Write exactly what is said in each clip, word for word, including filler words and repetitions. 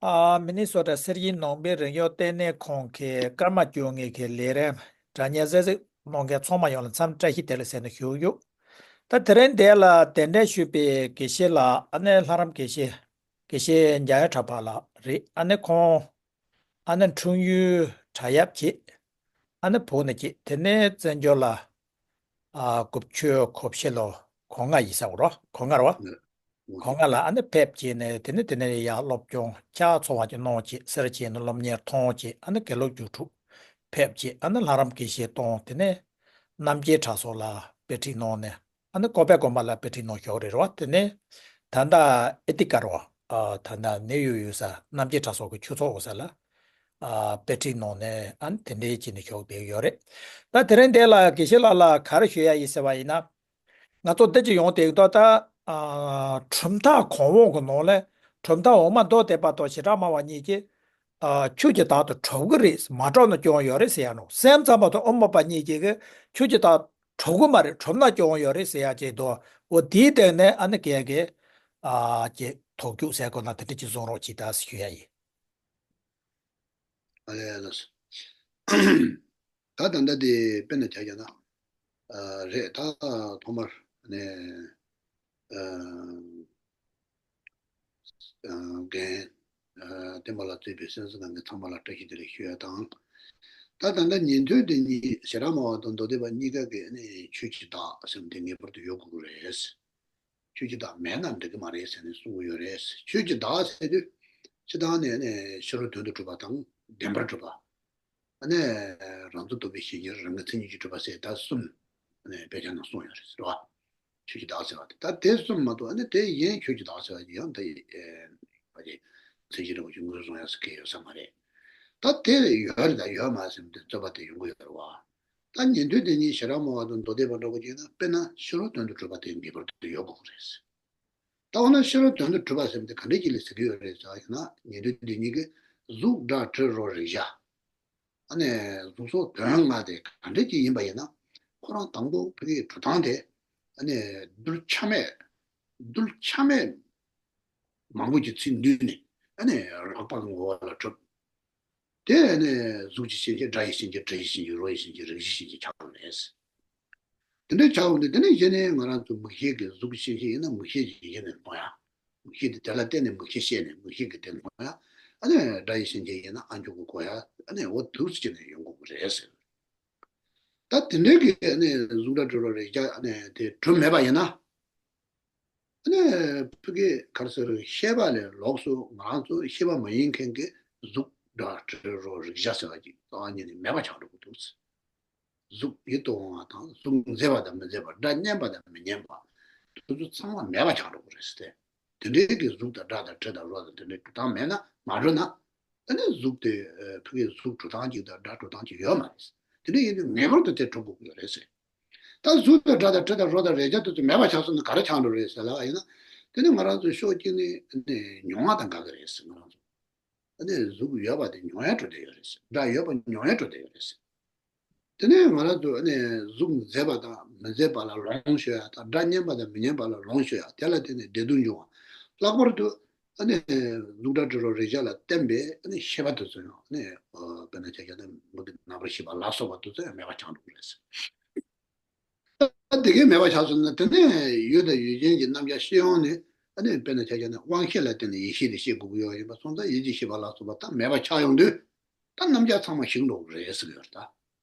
ཨ། མི་ནི་སོ་ཊ་སེར་ཤིང་ནང་པའི་རིག་གཞུང་ལྟེ་གནས་ཁང་གི་ཀརྨ་སྐྱོ་ངལ་གྱི་ལས་རིམ་སྒྲ་སྙན་གསན་གཟིགས་གནང་མཁན་ཚང་མ་ཡོངས་ལ་འཚམས་བཀྲ་ཤིས་བདེ་ལེགས་ཟེར་ནས་ཞུ་གི་ཡོད། ད་དེ་རིང་འདི་ལ་གདན་འདྲེན་ཞུས་པའི་དགེ་བཤེས་ལགས་ཨ་ནེ་ལྷ་རམས་དགེ་བཤེས་དགེ་བཤེས་འཇམ་དབྱངས་གྲགས་པ་ལགས་རེད། ཨ་ནེ་ཁོང་ཨ་ནེ་འཁྲུངས་ཡུལ་བྲག་གཡབ་བྱས། ཨ་ནེ་བོད་ནས་སྐྱེས། དེ་ནས་བཙན་བྱོལ་ལ་ཨ། དགུ་བཅུ་གོ་བཞི་ལོ་གོ་ལྔ་ཡིན་ས་འོ་རོ། གོ་ལྔ་རེད་བ། ངོ་གོ་ལྔ་ལ་ཨ་ནི་ཕེབས་བྱས་ནས་དེ་ནས་དེ་ནས་ཡར་སློབ་སྦྱོང་ཕྱག་འཚལ་བ་ཅིག་གནང་བྱས་སེར་བྱས་ནས་སློབ་གཉེར་ཐོན་བྱས་ཨ་ནི་དགེ་ལུགས་རྒྱུགས་སྤྲོད་ཕེབས་བྱས་ཨ་ནི་ལྷ་རམས་དགེ་བཤེས་གཏོང་། དེ་ནས་རྣམ་རྒྱལ་གྲྭ་ཚང་ལ་དཔེ་ཁྲིད་གནང་ནས་ཨ་ནི་ཀོ་པལ་དགོན་པ་ལ་དཔེ་ཁྲིད་གནང་ཞོག་རེད་བ། དེ་ནས་ད་ལྟ་ཨེ་ཏི་ཀར་བ་ཨ་ད་ལྟ་ནིའུ་ཡོག་ཡོད་ས་རྣམ་རྒྱལ་གྲྭ་ཚང་གི་ཆོས་ཚོགས་འོག་ས་ལ་ཨ་དཔེ་ཁྲིད་གནང་ནས་ཨ་ནི་དེ་འདྲའི་བྱས་ནས་ཞོག་བསྡད་ཡོད་རེད། ད་དེ་རིང་འདི་ལ་དགེ་བཤེས་ལགས་ལ་ག་རེ་ཞུ་ཡ་ཡིན་ཟེར་བ་ཡིན་ན། ང་ཚོ་འདི་ཅིག་ཡོང་དེ་ད་ལྟ་ཨ་གྲུབ་མཐའ་གོང་འོག་གི་ནང་ལས་གྲུབ་མཐའ་འོག་མ་མདོ་སྡེ་པ་དང་བྱེ་བྲག་སྨྲ་བ་གཉིས་ཀྱིས་ཨ་ཆོས་ཀྱི་བདག་ཏུ་གྲུབ་ཀྱི་རེད། མ་གྲུབ་ན་སྐྱོན་ཡོད་རེད་ཟེར་ཡ་ནོ། སེམས་ཙམ་པ་དང་དབུ་མ་པ་གཉིས་ཀྱིས་གི་ཆོས་ཀྱི་བདག་གྲུབ་ཀྱི་མ་རེད། གྲུབ་ན་སྐྱོན་ཡོད་རེད་ཟེར་ཡ་ཅིག་འདུག་འོ་དེའི་སྟེང་ནས་ཨ་ནི་གས་གས་ཨ་ཀྱི་དོགས་རྒྱུགས་ཟེར་དགོས་ན་དེ་འདྲ་ཅིག་བཟོ་རོགས་གྱིས་ད་ཞུ་ཡ་ཡིན། ཨ་ལས་ལགས་སོ། ད་ད་ལྟ་དེ་དཔེར་ན་ཆ་བཞག་ན། ཨ་རེད། ད་ཐོག་མར་ནས་ཨ་ཨ་རྒན་ཨ་བསྟན་པ་ལགས་གཙོས་པའི་གསན་གཟིགས་གནང་མཁན་ཚང་མ་ལ་བཀྲ་ཤིས་བདེ་ལེགས་ཞུ་ཡ་དང་། ད་ད་ལྟ་ཉན་ཐོས་སྡེ་གཉིས་བྱེ་བྲག་སྨྲ་བ་དང་མདོ་སྡེ་པ་གཉིས་ཀ་གིས་ནི་ཆོས་ཀྱི་བདག་ཟེར་མཁན་དེ་ངེས་པར་དུ་ཡོད་དགོས་ཀྱི་རེད། ཆོས་ཀྱི་བདག་མེད་ན་འགྲིག་གི་མ་རེད་ཟེར་ནས་གསུང་གི་ཡོད་རེད། ཆོས་ཀྱི་བདག་ཟེར་དུས་སྤྱིར་བཏང་ནས་ནི་ཕྱི་རོལ་དོན་དུ་གྲུབ་པ་དང་བདེན་པར་གྲུབ་པ། ཨ་ནི་རང་མཚན་རྟོག་པའི་ཞེན་གྱིས་རང་གི་མཚན་ཉིད་ཀྱིས་གྲུབ་པ་ཟེར་ད་གསུམ་ཨ་ནི་དཔེ་ཆ་ནང་གསུངས་ཡོད་རེད་ཟེར་བ། ཆོས་ཀྱི་བདག་ཟེར་བ་དེ་ད་དེ་གསུམ་མ་གཏོགས་ཨ་ནི་དེ་གཞན་ཆོས་ཀྱི་བདག་ཟེར་བ་ཡང་ད་ཡི་ཨེ་བ་ཅིག་མཚན་གཞི་རིན་པོ་ཆེ་ངོས་བཟུང་ཡ་ཟེར་མཁན་ཡོད་ས་མ་རེད། ད་དེ་ཡོད་རེད་ད་ཡོད་མ་ཟེར་ཏེ་རྩོད་པ་དེ་ཡོང་གི་ཡོད་རེད་བ། ད་ཉན་ཐོས་སྡེ་གཉིས་བྱེ་བྲག་སྨྲ་བ་དང་མདོ་སྡེ་པ་འདྲ་པོ་ཅིག་ན་དཔེར་ན་ཕྱི་རོལ་དོན་དུ་གྲུབ་པ་དེ་ངེས་པར་དུ་ཡོད་དགོས་ཀྱི་རེད། ད་འོ་ན་ཕྱི་རོལ་དོན་དུ་གྲུབ་པ་ཟེར་དེ་ག་འདྲའི་ཅིག་ལ་ཟེར་གྱི་ཡོད་རེད་ཟེར་བ་ཡིན་ན་ཉན་ཐོས་སྡེ་གཉིས་ཀྱིས་གཟུགས་སྒྲ་དྲི་རོ་རེག་བྱ། ཨ་ནི་གཟུགས་སོགས་དོན་ལྔ་དེ་ག་འདྲ་ཅིག་ཡིན་པ་ཡིན་ན་ཁོ་རང་དང་པོ་ཕ་གིའི་གྲུབ་སྟངས་དེ་ཨ་ནི་རྡུལ་ཆ་མེད་རྡུལ་ཆ་མེད་མང་པོ་ཅིག་ཚུར་འདུས་ནས་ཨ་ནི་རགས་པ་ངོ་བོ་ལ་གྲུབ། དེ་ནས་གཟུགས་ཀྱི་ཤེས་བྱེད་སྒྲ་ཡི་ཤེས་བྱེད་དྲི་ཡི་ཤེས་བྱེད་རོ་ཡི་ཤེས་བྱེད་རེག་བྱའི་ཤེས་བྱེད་ཆགས་པ་རེད། དེ་འདྲའི་ཆགས་འོང་དུས་དེ་ནས་གཞི་ནས་ང་རང་ཚོ་མིག་ཤེས་ཀྱི་གཟུགས་ཀྱི་ཤེས་བྱེད་ཡིན་ན་མིག་ཤེས་ཀྱི་གཞི་ནས་མཐོང་ཡ། མིག་ཤེས་དེ་དེ་ལ་བརྟེན་ནས་མིག་ཤེས་ཤེས་ནས་མིག་ཤེས་ཀྱི་དེ་མཐོང་ཡ། ཨ་ནི་སྒྲ་ཡི་ཤེས་བྱེད་ཡིན་ན་ཨ་མཆོག་གི་གོ་ཡ། ཨ་ནི་འོ་དུས་སུ་བྱས་ནས་ཡོང་དགོས་ཀྱི་རེད་ཟེར། ད་དེ་འདྲའི་གི་ཨ་ནི་གཟུགས་སྒྲ་དྲི་རོ་རེག་བྱ་ཨ་ནི་དེ་གྲུབ་མེད་པ་ཡིན་ན། ཨ་ནི་ཕ་གི་ག་རེ་ཟེར་ཤེས་པ་ལས་ལོགས་སུ་ང་རང་ཚོ་ཤེས་པ་མ་ཡིན་མཁན་གྱི་གཟུགས་སྒྲ་དྲི་རོ་རེག་བྱ་ཟེར་བ་ཅིག་རྩ་བ་ཉིད་ནས་མེད་པ་ཆགས་འགྲོ་གི་འདུག་གཟུགས་ཡིད་དུ་འོང་བ་དང་གཟུགས་མཛེས་པ་དང་མི་མཛེས་པ་སྒྲ་སྙན་པ་དང་མི་སྙན་པ་དེ་ཚོ་ཚང་མ་མེད་པ་ཆགས་འགྲོ་གི་རེད་ཟེར་ཏེ། དེ་འདྲའི་གི་གཟུགས་དང་སྒྲ་དང་དྲི་དང་རོ་དང་དེ་འདྲའི་གྲུབ་སྟངས་མེད་ན་མ་གྲུབ་ན། ཨ་ནི་གཟུགས་དེ་ཕ་གིའི་གཟུགས་གྲུབ་སྟངས་གཅིག་དང་སྒྲ་གྲུབ་སྟངས་གཅིག་ཡོད་མ་རེད། དེ་འདྲ་ཡིན་དུས་ངེས་པར་དུ་དེ་གྲུབ་དགོས་ཀྱི་ཡོད་རེད་ཟེར། ད་གཟུགས་དང་སྒྲ་དང་དྲི་དང་རོ་དང་རེག་བྱ་དེ་ཚོ་མེད་པ་ཆགས་སོང་ན་ག་རེ་ཆགས་འགྲོ་རེད་ཟེར་ལབ་པ་ཡིན་ན། དེ་ནི་ང་རང་ཚོ་ཕྱོགས་གཅིག་ནས་ནས་མྱོང་བ་དང་འགལ་གྱི་རེད་ཟེར། ང་རང་ཚོ་ཨ་ནི་གཟུགས་ཡོད་པ་དེ་མྱོང་ཡ་འགྲོ་བསྡད་ཡོད་རེད་ཟེར། སྒྲ་ཡོད་པ་མྱོང་ཡ་འགྲོ་བསྡད་ཡོད་རེད་ཟེར། དེ་ནས་ང་རང་ཚོ་ཨ་ནི་གཟུགས་མཛེས་པ་དང་མི་མཛེས་པ་ལ་ལོངས་སྤྱོད་ཡ་དང་སྒྲ་སྙན་པ་དང་མི་སྙན་པ་ལ་ལོངས་སྤྱོད་ཡ་དེ་ལ་བརྟེན་ནས་བདེ་སྡུག་འབྱུང་བ། ལྷག་པར་དུ་ཨ་ནི་གཟུགས་སྒྲ་དྲི་རོ་རེག་བྱ་ལ་བརྟེན་པའི་ཨ་ནི་ཤེས་པ་དེ་ཚོ་ཡང་ཨ་ནི་དཔེར་ན་ཆ་བཞག་ན་མིག་གི་རྣམ་པར་ཤེས་པ་ལ་སོགས་པ་དེ་ཚོ་ཡང་མེད་པ་ཆགས་འགྲོ་གི་རེད་ཟེར། ད་དེ་གས་མེད་པ་ཆགས་སོང་ན་དེ་ནས་ཡུལ་དང་ཡུལ་ཅན་གྱི་རྣམ་གཞག་ཤེས་ཡོང་ནས་ཨ་ནི་དཔེར་ན་ཆ་བཞག་ན་དབང་ཤེས་ལ་བརྟེན་ནས་ཡིད་ཤེས་དེ་ཤེས་དགོས་ཀྱི་ཡོད་ཡིན་པ་སོང་ཙང་ཡིད་ཀྱི་ཤེས་པ་ལ་སོགས་པ་ད་མེད་པ་ཆགས་ཡོང་དུས་ད་རྣམ་གཞག་ཚང་མ་ཞིག་འགྲོ་གི་རེད་ཟེར་གྱི་ཡོད་རེད་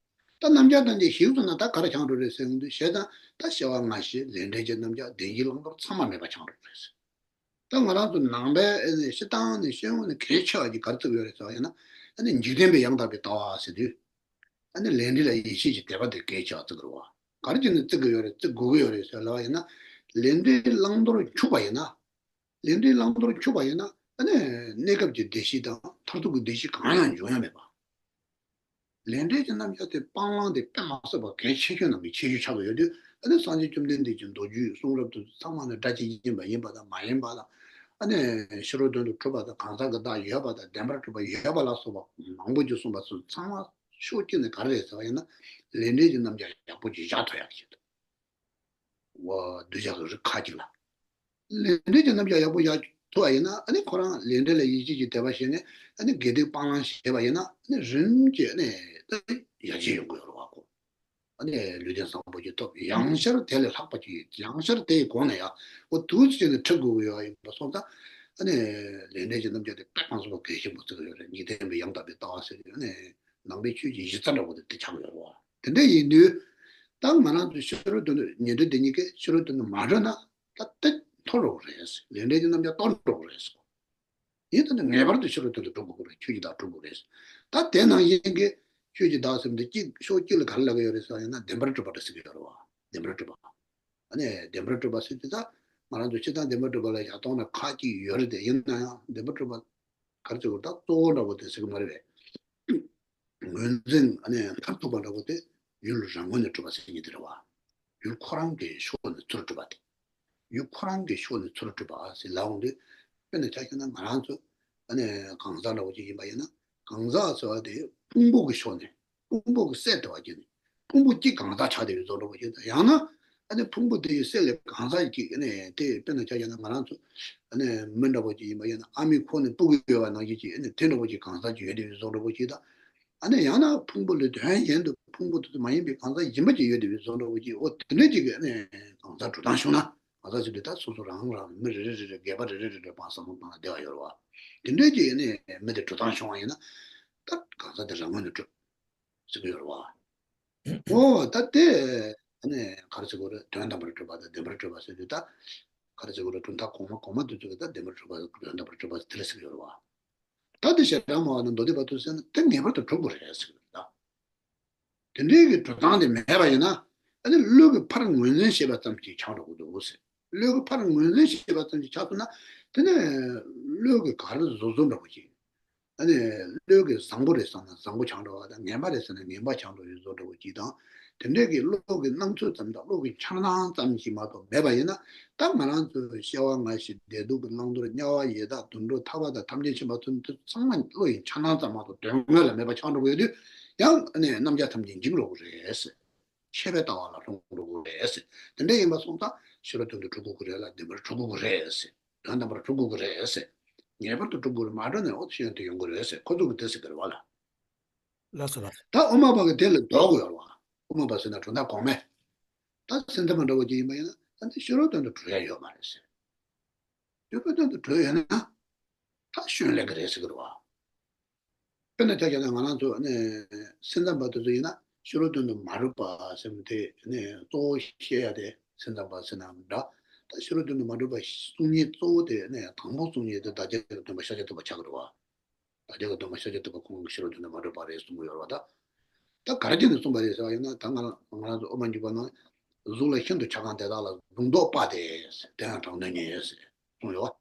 ད། ད་རྣམ་གཞག་ཐམས་ཅད་ཞིག་སོང་ན་ད་ག་རེ་ཆགས་འགྲོ་རེད་ཟེར་ཡོང་དུས་བྱས་ཙང་ད་སྐྱེ་བ་སྔ་ཕྱི་ལས་འབྲས་ཀྱི་རྣམ་གཞག་བདེན་བཞིའི་བླང་དོར་ཚང་མ་མེད་པ་ཆགས་འགྲོ་གི་རེད་ཟེར། ད་ང་རང་ཚོ་ནང་པའི་ཨ་ནི་སྤྱིར་བཏང་ནས་ཤེས་ཡོན་ནི་གལ་ཆེ་བ་ཅིག་ག་རེ་བརྩི་གི་ཡོད་རེད་ཟེར་བ་ཡིན་ན། ཨ་ནི་འཇིག་རྟེན་པའི་ཡང་དག་པའི་ལྟ་བ་ཟེར་དུས། ཨ་ནི་ལས་འབྲས་ལ་ཡིད་ཆེས་ཀྱི་དད་པ་དེ་གལ་ཆེ་བ་བརྩི་གི་རེད་བ། ག་རེ་བྱས་ནས་བརྩི་གི་ཡོད་རེད་བརྩི་དགོས་ཀྱི་ཡོད་རེད་ཟེར་ལབ་པ་ཡིན་ན། ལས་འབྲས་བླང་དོར་འཆུག་པ་ཡིན་ན། ལས་འབྲས་བླང་དོར་འཆུག་པ་ཡིན་ན་ཨ་ནི་གནས་སྐབས་ཀྱི་བདེ་སྐྱིད་དང་མཐར་ཐུག་གི་བདེ་སྐྱིད་གང་ཡང་འབྱུང་ཡ་མེད་པ། ལས་འབྲས་ཀྱི་རྣམ་གཞག་དེ་སྤང་བླང་དེ་དཔེ་མ་སྲིད་པ་གལ་ཆེ་ཤོས་ནང་གི་ཆེ་ཤོས་ཆགས་ཀྱི་ཡོད་དུས་ཨ་ནི་སངས་རྒྱས་བཅོམ་ལྡན་འདས་ཀྱི་མདོ་རྒྱུད་གསུང་རབ་དེ་ཚོ་ཚང་མ་ནི་སྒྲ་གཅིག་ཡིན་པ་ཡིན་པ་དང་མ་ཡིན་པ་དང་། ཨ་ནི་ཕྱི་རོལ་དོན་དུ་གྲུབ་པ་དང་གང་ཟག་གི་བདག་ཡོད་པ་དང་བདེན་པར་གྲུབ་པ་ཡོད་པ་ལ་སོགས་པ་མང་པོ་ཅིག་གསུངས་པ་ཚོ་ཚང་མ་ཕྱོགས་གཅིག་ནས་ག་རེ་རེད་ཟེར་བ་ཡིན་ན་ལས་འབྲས་ཀྱི་རྣམ་གཞག་ཡག་པོ་ཅིག་བཞག་ཐུབ་ཡག་ཞིག་འདུག་འོ་གདུལ་བྱ་གི་རིགས་ཁ་ཅིག་ལ། ལས་འབྲས་ཀྱི་རྣམ་གཞག་ཡག་པོ་བཞག་ ཐུབ་པ་ཡིན་ན། ཨ་ནི་ཁོ་རང་ལས་འབྲས་ལ་ཡིད་ཆེས་ཀྱི་དད་པ་བྱས་ནས། ཨ་ནི་དགེ་སྡིག་སྤང་བླང་བྱས་པ་ཡིན་ན། ཨ་ནི་རིམ་གྱིས་ཨ་ནི་ད་ཡར་རྒྱས་ཡོང་གི་ཡོད་རེད་བ་ཁོ། ཨ་ནི་ལུས་རྟེན་བཟང་པོ་ཅིག་ཐོབ། ཡང་བསྐྱར་དེ་ལས་ལྷག་པ་ཅིག་ཡང་བསྐྱར་དེའི་གོང་ནས་ཡང་འོ་དུས་ཚོད་ནས་འཕྲད་དགོས་ཀྱི་ཡོད་ཡིན་པ་སོང་ཙང་། ཨ་ནི་ལས་འབྲས་ཀྱི་རྣམ་གཞག་དེ་དཔེ་གང་སོང་བ་གལ་ཆེན་པོ་བརྩི་གི་ཡོད་རེད། འཇིག་རྟེན་པའི་ཡང་དག་པའི་ལྟ་བ་ཟེར་ཡོད་ནས། ནང་པའི་ཆོས་ཀྱི་གཞི་རྩ་འདྲ་བོ་དེ་དེ་ཆགས་ཡོད་རེད་བ། དེ་འདྲ་ཡིན་དུས། ད་ང་རང་ཚོས་ཕྱི་རོལ་དོན་དུ་ཉན་ཐོས་དེ་གཉིས་ཀས་ཕྱི་རོལ་དོན་དུ་མ་གྲུབ་ན། ད་དེ་མཐོ་རུ་རེད། ལས་འབྲས་ཀྱི་རྣམ་གཞག་སྟོར་འགྲོ་གི་རེད། ཡིན་ད་ནི་ངེས་པར་དུ་ཕྱི་རོལ་དོན་དུ་གྲུབ་དགོས་ཀྱི་རེད། ཆོས་ཀྱི་བདག་གྲུབ་དགོས་རེད། ད་དེ་ནང་བཞིན་གྱི་ཆོས་ཀྱི་བདག་ཟེར་དུས་གཅིག་ཕྱོགས་གཅིག་ལ་ག་རེ་ལབ་ཀྱི་ཡོད་རེད་ཟེར་ཡིན་ན། བདེན་པར་གྲུབ་པ་འདྲ་ཟེར་གྱི་ཡོད་རེད་བ། བདེན་པར་གྲུབ་པ། ཨ་ནི་བདེན་པར་གྲུབ་པ་ཟེར་དུས་ད་ང་རང་ཚོ་སྤྱིར་བཏང་བདེན་པར་གྲུབ་པ་ལ་ཡ་གཏོང་ན་ཁག་ཅིག་ཡོད་རེད་དེ། ཡིན་ན་ཡང་བདེན་པར་གྲུབ་པ་ག་རེ་ཟེར་དགོས། ད་གཙོ་བོ་འདྲ་བོ་དེ་ཟེར་གྱི་མ་རེད་པས། ངོས་འཛིན་ཨ་ནི་མཐར་ཐུག་པ་འདྲ་བོ་དེ་ཡུལ་རང་ངོས་ནས་གྲུབ་པ་ཟེར་གྱི་དེ་རེད་བ། ཡུལ་ཁོ་རང་གི་ཕྱོགས་ནས་ཚུར་གྲུབ་པ་དེ། ཡུལ་ཁོ་རང་གི་ཕྱོགས་ནས་ཚུར་གྲུབ་པ་ཟེར་ལབ་འོང་དུས། དཔེར་ན་ཆ་བཞག་ན་ང་རང་ཚོ་ཨ་ནི་གང་ཟག་འདྲ་བོ་ཅིག་ཡིན་པ་ཡིན་ན། གང་ཟག་ཟེར་བ་དེ་ཕུང་པོ་གི་ཕྱོགས་ནས། ཕུང་པོ་གི་སེལ་ཐུབ་པ་ཅིག་ནས། ཕུང་པོ་གཅིག་གང་ཟག་ཆགས་བསྡད་པའི་བཟོ་འདྲ་བོ་ཅིག་དང་། ཡང་ན་ཨ་ནི་ཕུང་པོ་དེ་ཡི་སེལ་ལས་གང་ཟག་ཅིག་ཨ་ནི་དེ། དཔེར་ན་ཆ་བཞག་ན་ང་རང་ཚོ་ཨ་ནི་མི་འདྲ་བོ་ཅིག་ཡིན་པ་ཡིན་ན། ཨ་མའི་ཁོག་ནས་སྤུ་གུ་ཡོད་པ་ནང་བཞིན་ཅིག་ཨ་ནི་དེ་འདྲ་བོ་ཅིག་གང་ཟག་ཅིག་ཡོད་བསྡད་པའི་བཟོ་འདྲ་བོ་ཅིག་དང་། ཨ་ནི་ཡང་ན་ཕུང་པོ་ལས་དོན་གཞན་དུ་ཕུང་པོ་དེ་ཚོ་མ་ཡིན་པའི་གང་ཟག་གཞན་པ་ཅིག་ཡོད་བསྡད་པའི་བཟོ་འདྲ་བོ་ཅིག་འོ་དེ་འདྲ་ཅིག་གི་ཨ་ནི་གང་ཟག་གྲུབ་སྟངས་བྱུང་ན། གང་ཟག་ཟེར་དུས་ད་སོ་སོ་རང་རང་མི་རེ་རེ་རེ་རེ། སྒལ་པ་རེ་རེ་རེ་རེ་བ་བསམ་བློ་བཏང་ན་བདེ་བ་ཡོད་རེད་བ། དེ་འདྲ་ཅིག་ཨ་ནི་མི་དེ་གྲུབ་སྟངས་བྱུང་བ་ཡིན་ན། ད་གང་ཟག་དེ་རང་ངོས་ནས་གྲུབ་ཟེར་གྱི་ཡོད་རེད་བ། འོ་ད་དེ་ཨ་ནི་ག་རེ་ཟེར་དགོས་རེད། དོན་དམ་པར་གྲུབ་པ་དང་བདེན་པར་གྲུབ་པ་ཟེར་དུས་ད། ག་རེ་ཟེར་དགོས་རེད། གྲུབ་མཐའ་གོང་མ་གོང་མ་དེ་ཚོ་གི་ད་བདེན་པར་གྲུབ་པ་དང་དོན་དམ་པར་གྲུབ་པ་དེ་ལ་ཟེར་གྱི་ཡོད་རེད་བ། ད་དེ་ཞེ་དྲག་མང་བ་ན་མདོ་སྡེ་པ་དེ་ཚོས་ན་དེ་ངེས་པར་དུ་གྲུབ་དགོས་རེད་ཟེར་གྱི་ཡོད་རེད་ད། དེ་འདྲའི་གི་གྲུབ་སྟངས་དེ་མེད་པ་ཡིན་ན། ཨ་ནི་བློ་གི་ཕར་ངོས་འཛིན་བྱས་པ་ཙམ་གྱིས་ཆགས་འགྲོ་གི་འདུག་ཟེར། བློ་གི་ཕར་ངོས་འཛིན་བྱས་པ་ཙམ་གྱིས་ཆགས་སོང་ན། དེ་ནས་བློ་གི་ག་རེ་བཟོ་བཟོ་འདྲ་པོ་ཅིག་ཨ་ནི་བློ་གི་བཟང་པོ་རེད་བསམ་ན་བཟང་པོ་ཆགས་འགྲོ་བ་དང་། ངན་པ་རེད་བསམ་ན་ངན་པ་ཆགས་འགྲོ་བའི་བཟོ་འདྲ་པོ་ཅིག་དང་། དེ་འདྲའི་གི་བློ་གི་སྣང་ཚུལ་ཙམ་དང་བློ་གི་འཆར་སྣང་ཙམ་ཞིག་མ་གཏོགས་མེད་པ་ཡིན་ན། ད་ང་རང་ཚོའི་སྐྱེ་བ་སྔ་ཕྱི་བདེ་སྡུག་གི་བླང་དོར། དམྱལ་བ་ཡི་དྭགས་དུད་འགྲོ་ཐར་པ་དང་ཐམས་ཅད་མཁྱེན་པ་ཚོ་འདི་ཚང་མ་བློ་ཡི་འཆར་སྣང་ཙམ་མ་གཏོགས་དོན་དངོས་ལ་མེད་པ་ཆགས་འགྲོ་གི་ཡོད་དུས། ཡང་ཨ་ནི་རྣམ་གཞག་ཐམས་ཅད་འཇིག་འགྲོ་གི་རེད་ཟེར། ཆད་པའི་ལྟ་བ་ལ་ལྷུང་འགྲོ་གི་རེད་ཟེར། དེ་འདྲ་ཡིན་པ་སོང་ཙང་ཕྱི་རོལ་དོན་དུ་གྲུབ་དགོས་ཀྱི་རེད་ལ། བདེན་པར་གྲུབ་དགོས་ཀྱི་རེད་ཟེར། དོན་དམ་པར་གྲུབ་དགོས་ཀྱི་རེད་ཟེར། ངེས་པར་དུ་གྲུབ་དགོས་རེད། མ་གྲུབ་ན་འོ་ཤེས་ཡོན་དེ་ཡོང་གི་རེད་ཟེར། ཁོ་ཚོ་གིས་དེ་ཟེར་གྱི་རེད་བ་ལ། ལགས་སོ་ལགས་སོ། ད་དབུ་མ་པ་གིས་དེ་ལ་ལྡོག་དགོས་ཡོད་རེད་བ། དབུ་མ་པ་ཟེར་ན་གྲུབ་མཐའ་གོང་མས། ད་སེམས་ཙམ་པ་འདྲ་བོ་ཅིག་ཡིན་པ་ཡིན་ན། ད་འདི་ཕྱི་རོལ་དོན་དུ་གྲུབ་ཡ་ཡོད་མ་རེད་ཟེར། ཕྱི་རོལ་དོན་དུ་གྲུབ་ཡོད་ན་ད་ཤུགས་ལེན་གྱི་རེད་ཟེར་གྱི་རེད་བ། དཔེར་ན་ཆ་བཞག་ན་ང་རང་ཚོ་ནི་སེམས་ཙམ་པ་དེ་ཚོ་ཡིན་ན། ཕྱི་རོལ་དོན་དུ་མ་གྲུབ་པ་ཟེར་མི་དེ་ནི་གཙོ་བོ་བཤད་ཡ་དེ་སེམས་ཙམ་པ་ཟེར་ན་འདྲ། ད་ཕྱི་རོལ་དོན་དུ་མ་གྲུབ་པ་གསུང་མཁན་གཙོ་བོ་དེ་ནི་དང་པོ་གསུང་མཁན་དེ་བདག་ཅག་གི་སྟོན་པ་ཤཱཀྱ་ཐུབ་པ་ཆགས་ཀྱི་རེད་བ། བདག་ཅག་གི་སྟོན་པ་ཤཱཀྱ་ཐུབ་པ་ཁོང་གིས་ཕྱི་རོལ་དོན་དུ་མ་གྲུབ་པ་རེད་གསུང་གི་ཡོད་རེད་བ། ད་ད་ག་རེ་བྱས་ནས་གསུངས་པ་རེད་ཟེར་བ་ཡིན་ན། ད་ང་ང་རང་ཚོ་དབུ་མ་འཇུག་པ་ནང་། གཟུགས་ལ་ཤིན་ཏུ་ཆགས་གང་དེ་དག་ལ། གཟུགས་མདོག་དཔག་སྟེ། དེ་ཡང་གྲང་དོན་ཉིད་ཟེར་གསུངས་ཡོད་བ།